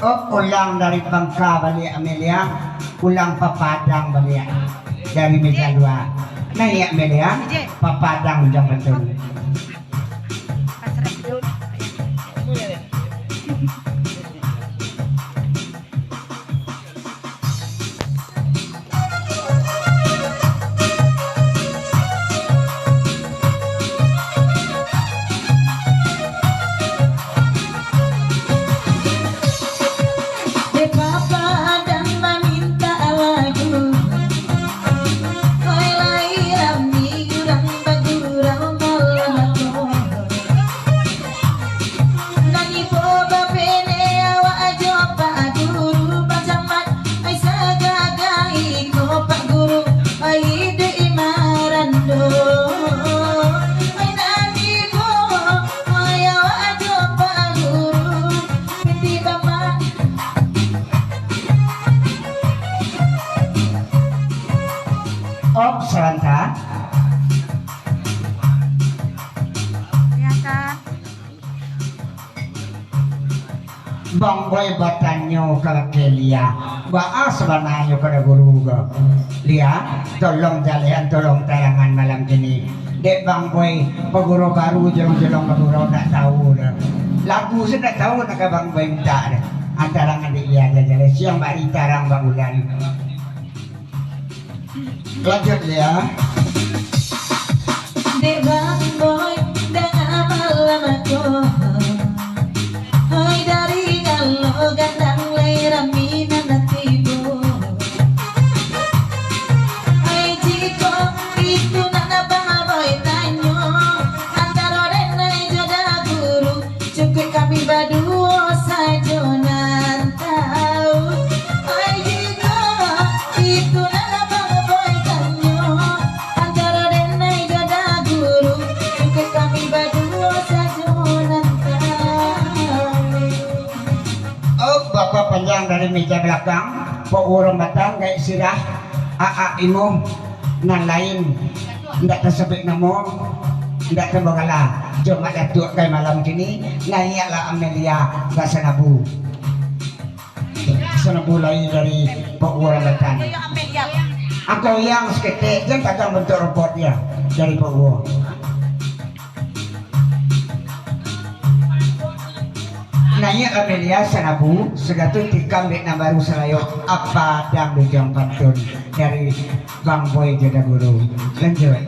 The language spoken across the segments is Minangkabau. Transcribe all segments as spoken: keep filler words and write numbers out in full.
Oh, ulang dari Bangka baliak, Amelia. Ulang papadang baliak dari meja dua. Naiak, Amelia. Papadang ujang pantun. Dek papadang mamintak lagu, oi lai rami urang bagurau malam ko. Nan ibo babene awak jo Pak Guru bacamat, ai sagagah iko Pak Guru, ai dek marando. Ai nan ibo, ai awak jo Pak Guru, piti bamak. Om, sabanta. Bang Boy batanyo ka laki Lia, "Baa sabananyo ka Da Guru ko, Lia? Tolong jalehan, tolong tarangan malam kini." Dek Bang Boy, pagurau baru, jolong-jolong pagurau, ndak tahu doh. Lagu se ndak tahu, nak ka Bang Boy mintak doh. Antarangan dek Lia aja jaleh, siang bak ari, tarang bak bulan. Lanjut, Lia. Dek Bang Boy, danga malam ko. Oi, dari galo gadang lai rami nan tibo. Oi, jiko itu nan Bang Boy tanyo, antaro denai jo Da Guru, cukuik kami baduo sajo nan tahu. Ai jiko itu nan Bang Boy tanyo, antaro denai jo Da Guru, cukuik kami baduo sajo nan tahu. Oh, bapak panjang dari meja belakang, Pak Urang Batang, gaek sirah, aak imuh, nan lain, indak tasabuik namo, indak tambah gala. Jo Mak Datuak kai malam kini, naiaklah Amelia ka Sanabu. Sanabu lai dari Pak Uwo Rambatan. Angkau yang saketek, jan tagang bantuak robot dia dari Pak Uwo. Naiak Amelia Sanabu, sagatuik tikam dek nan baru salayok, apa dang dijang pantun dari Bang Boy jo Da Guru. Lanjut.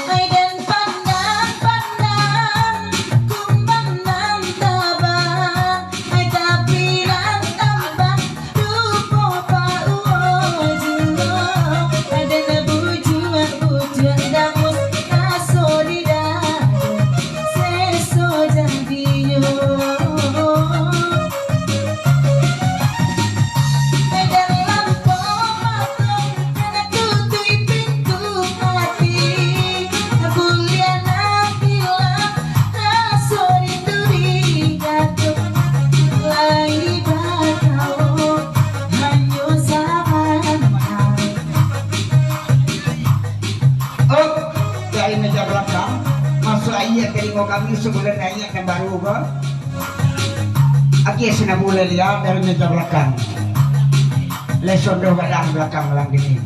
Ai den pandang-pandang, kumbang nan tabang, ai tapi nan tambah, rupo Pak Uwo juo. Ai den bujuak-bujuak dangus, raso di dado, seso jadinyo. Oh, dari meja belakang, masuak aia ka talingo kami, sabulan aia nan baru ko. Agiah Sanabu lai, Lia, dari meja belakang. Lai sondoh gadang belakang malam kini.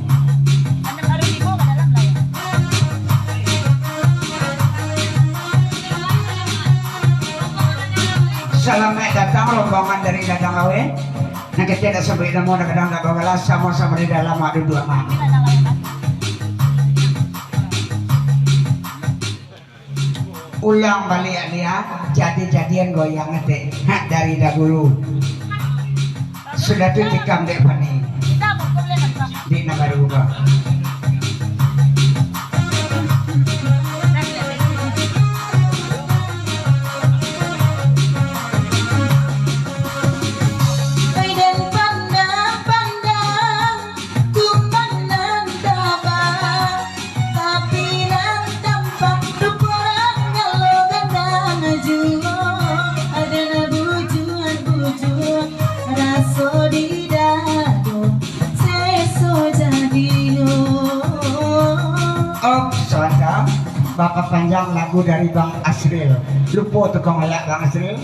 Salamaik datang rombongan dari Ladang Aweh. Nan kecek dak sabuik namo, nan gadang dak babalas, samo-samo di dalam mak duduak mak. Ulang baliak, Lia, jadi-jadian goyang atek. Hak dari Da Guru. Sudah tu tikam dek Fani. Di nan baru ko. Ai den pandang-pandang, kumbang nan tabang, tapi nan Om Santa, bapapanjang lagu dari Bang Asril. Lupo tukang ayak Bang Asril.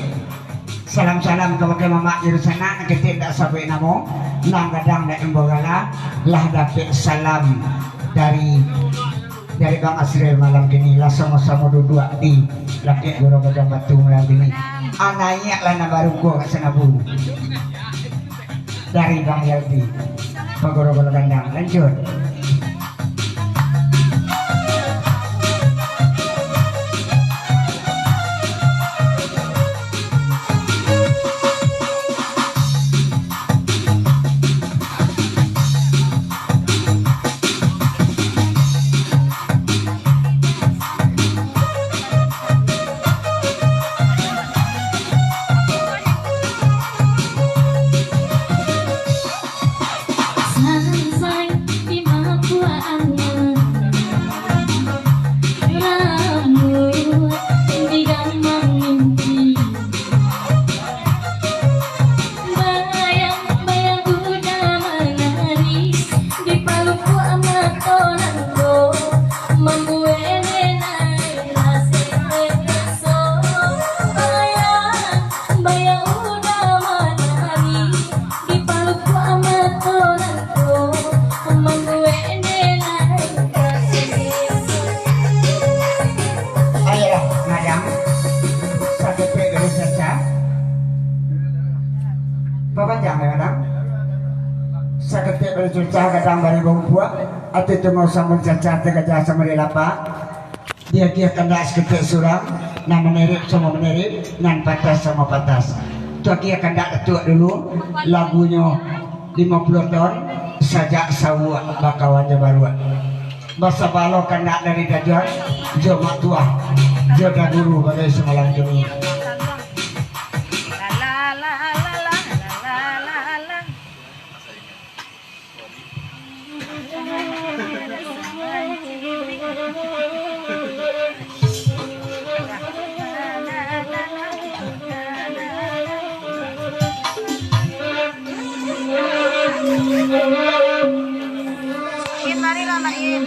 Salam-salam kabake mamak di dunsanak, nan kito indak sabuik namo, nan gadang nak imbau gala, lah dapek salam dari, dari Bang Asril malam kini, lah samo-samo duduak di lakek Gurau Gadang Batu malam kini. Anaiak lah nan baruko ka Sanabu. Dari Bang Yaldi. Pagoro-goro gandang, lanjut. Sansai di mapuak angin, rambuik di gamang mimpi. Bayang-bayang uda manari, di palupuak mato nan ko, mambuek denai raso. Bayang-bayang uda manari, di palupuak mato nan ko, mambuek denai raso. Ayolah, madam. Saketek dari Caca. Bapanjang, ya, madam. Saketek dari Caca, gadang dari Bambuak. Ati tungau sambung Caca, ati gajah sambung di lapa. Diagiah kandak saketek surang, nan manirip samo manirip, nan patas samo patas. Tu agiah kandak Datuak dulu, lagunyo limo puluah taun, sajak sauak bakawan jo baruak. Basabalo kandak dari Dajuan, jo Mak Tuah, jo Daguru bagai samalam kini. In, marilah, Mak In.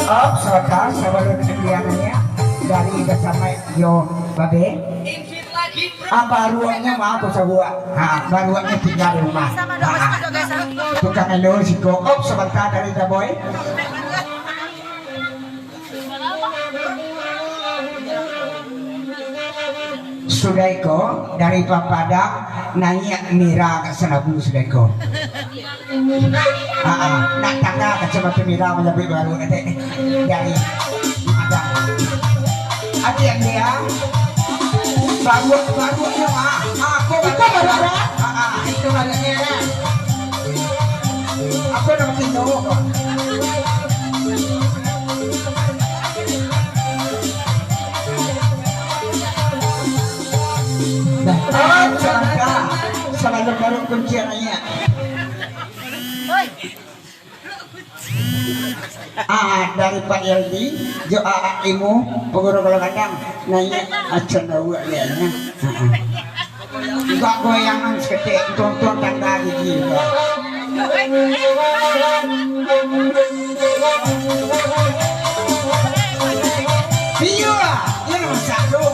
Om, sabanta, sabalun dianyo dari Basamaik jo Babe. Ah, baruaknyo mah aku sabuak. Ha, baruaknyo tingga di rumah. Ha. Tukang elo siko. Om, sabanta dari Daboy. Sudah iko, dari Papadang, naiak Mira ka Sanabu sudah iko. Ha, ha. Nak tangga kacamata Mira manyabuik baru, katek. Dari Padang. Ati yang dia, baru, baru dia, ha. Ha, aku baru, baru, ha, ha. Itu barunya, kan? Aku nak pindah. Nah, ah, sabanta. Sabalun baru kuncian naiak. Ah, dari Pak Yaldi, jo Aa Imu, paguru kalau kadang, naiak acan awak liaknya. Ha, ha. Buka goyangan saketek, tonton tangga gigi. Iyo lah, iyo lah, masak tu.